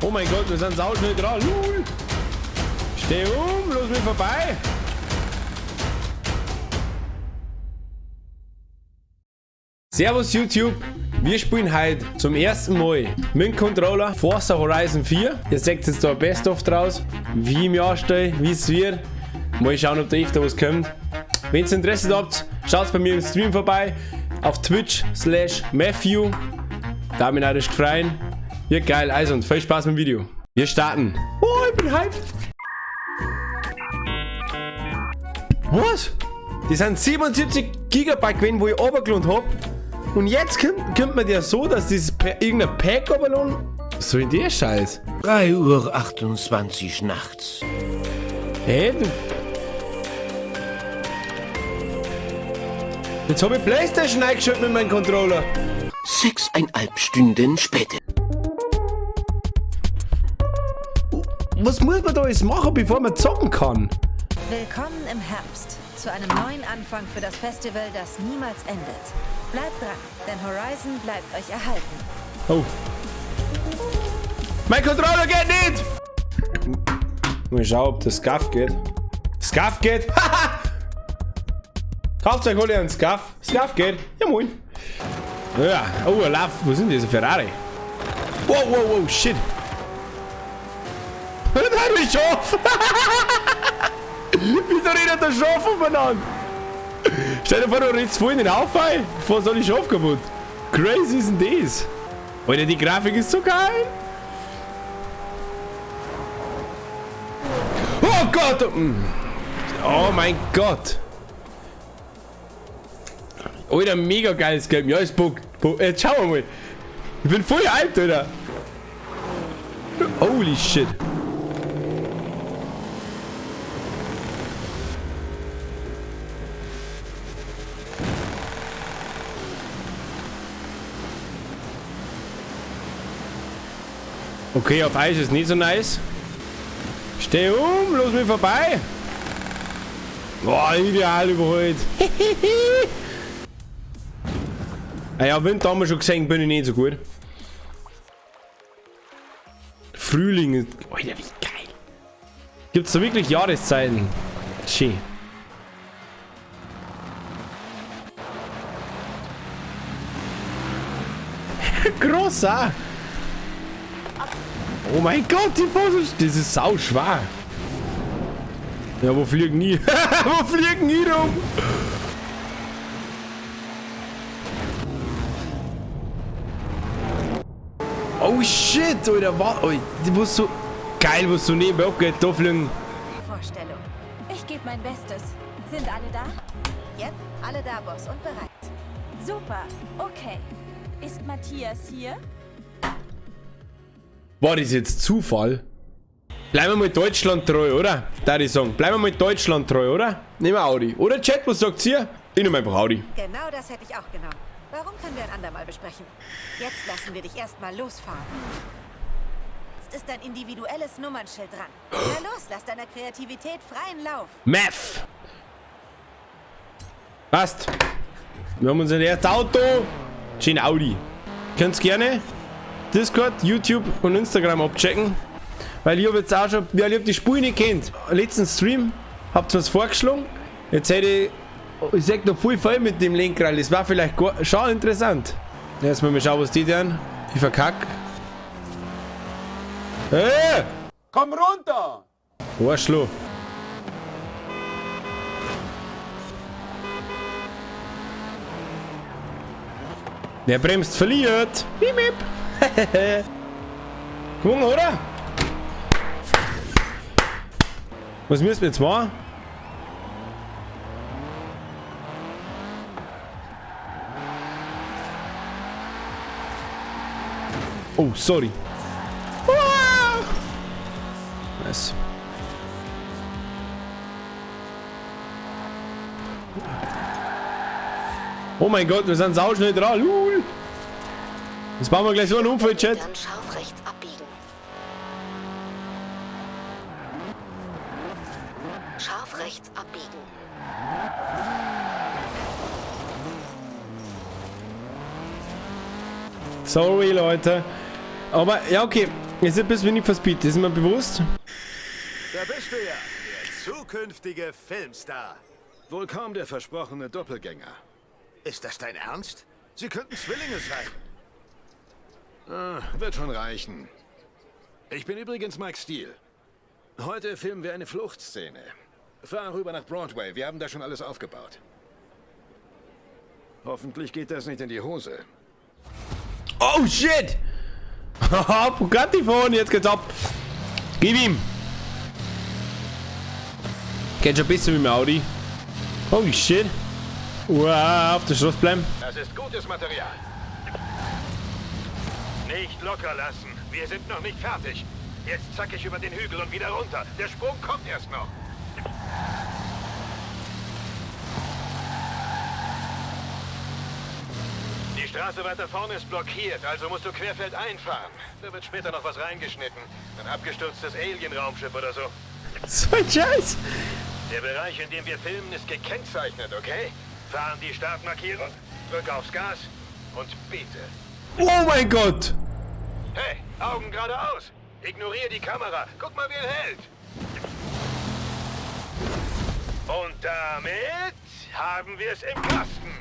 Oh mein Gott, wir sind sauschnell dran. Lul. Steh um, lass mich vorbei. Servus YouTube, wir spielen heute zum ersten Mal mit dem Controller Forza Horizon 4. Ihr seht jetzt da ein Best-of draus, wie ich mich anstelle, wie es wird. Mal schauen, ob da öfter was kommt. Wenn ihr Interesse habt, schaut bei mir im Stream vorbei auf Twitch slash Matthew. Da bin ich freuen. Wird geil, also und viel Spaß mit dem Video. Wir starten. Oh, ich bin hyped. Was? Die sind 77 Gigabyte gewesen, wo ich runtergeladen hab. Und jetzt kommt mir der so, dass dieses irgendein Pack runterladen. Was soll denn der Scheiß? 3:28 Uhr nachts. Hä? Du. Jetzt hab ich PlayStation eingeschaltet mit meinem Controller. 6,5 Stunden später. Was muss man da alles machen, bevor man zocken kann? Willkommen im Herbst. Zu einem neuen Anfang für das Festival, das niemals endet. Bleibt dran, denn Horizon bleibt euch erhalten. Oh. Mein Controller geht nicht! Mal schauen, ob das Scuff geht. Scuff geht? Kauft euch alle einen Scuff. Scuff geht. Ja moin. Ja, oh, ein Lauf. Wo sind diese Ferrari? Wow, wow, wow, shit. Da hab ich Schaf. Wieso redet der Schaf umeinander? Stell dir vor, du rennst voll in den Haufen rein. Bevor soll ich Schaf kaputt? Crazy ist denn das? Alter, die Grafik ist so geil. Oh Gott! Oh mein Gott! Alter, mega geiles Game. Ja, ist Bock. Jetzt schauen wir mal. Ich bin voll alt, Alter. Holy shit. Okay, auf Eis ist nicht so nice. Steh um, lass mich vorbei. Boah, ideal überholt. Ah ja, Winter haben wir schon gesehen, bin ich nicht so gut. Frühling ist... Alter, wie geil. Gibt's da wirklich Jahreszeiten? Schön. Großer. Oh mein Gott, die Pose, das ist sau schwer. Ja, wo fliegen die? Wo fliegen die rum? Oh shit, Alter, was? Oh, was so geil, was so nebenbei abgeht, da fliegen. Vorstellung. Ich gebe mein Bestes. Sind alle da? Yep, alle da, Boss, und bereit. Super, okay. Ist Matthias hier? War das jetzt Zufall? Bleiben wir mal Deutschland treu, oder? Da ich sagen. Bleiben wir mal Deutschland treu, oder? Nehmen wir Audi. Oder Chat, was sagt ihr? Ich nehme einfach Audi. Genau das hätte ich auch genommen. Warum können wir ein andermal besprechen? Jetzt lassen wir dich erstmal losfahren. Jetzt ist dein individuelles Nummernschild dran. Na los, lass deiner Kreativität freien Lauf. Meth! Passt. Wir haben unser erstes Auto. Schön Audi. Könnt's gerne Discord, YouTube und Instagram abchecken. Weil ich hab jetzt auch schon, ja, ich hab die Spur nicht kennt. Letzten Stream habt ihr mir's vorgeschlagen. Jetzt hätte ich, ich sag noch voll voll mit dem Lenkrad. Das war vielleicht gar, schon interessant. Jetzt mal schauen, was die tun. Ich verkack. Hey! Komm runter! Arschloch. Wer bremst, verliert. Miep, miep. Gewonnen, oder? Was müssen wir jetzt machen? Oh, sorry. Ah! Nice. Oh mein Gott, wir sind sauschnell dran. Lul. Jetzt bauen wir gleich so einen Unfall, Chat. Dann scharf rechts abbiegen. Scharf rechts abbiegen. Sorry, Leute. Aber, ja, okay. Es ist ein bisschen wenig for Speed, das ist mir bewusst. Da bist du ja, der zukünftige Filmstar. Wohl kaum der versprochene Doppelgänger. Ist das dein Ernst? Sie könnten Zwillinge sein. Ah, wird schon reichen. Ich bin übrigens Mike Steele. Heute filmen wir eine Fluchtszene. Fahr rüber nach Broadway, wir haben da schon alles aufgebaut. Hoffentlich geht das nicht in die Hose. Oh shit! Haha, Bugatti fahren, jetzt geht's ab. Gib ihm! Geht schon besser mit dem Audi. Holy shit. Wow, auf der Straße bleiben. Das ist gutes Material. Nicht locker lassen. Wir sind noch nicht fertig. Jetzt zackig über den Hügel und wieder runter. Der Sprung kommt erst noch. Die Straße weiter vorne ist blockiert, also musst du querfeldein fahren. Da wird später noch was reingeschnitten. Ein abgestürztes Alien-Raumschiff oder so. So ein Scheiß. Der Bereich, in dem wir filmen, ist gekennzeichnet, okay? Fahren die Startmarkierung, drück aufs Gas und bete. Oh mein Gott! Hey, Augen geradeaus! Ignoriere die Kamera. Guck mal, wie er hält. Und damit haben wir es im Kasten.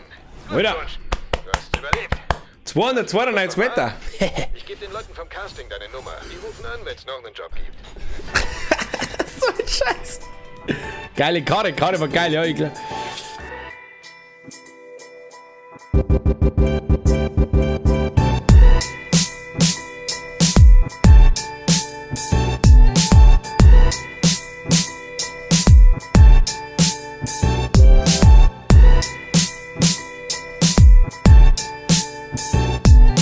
Alter. Glückwunsch. Du hast überlebt. 292 Meter. Ich gebe den Leuten vom Casting deine Nummer. Die rufen an, wenn es noch einen Job gibt. So ein Scheiß. Geile Karre, Karre war geil, ja, ich glaub.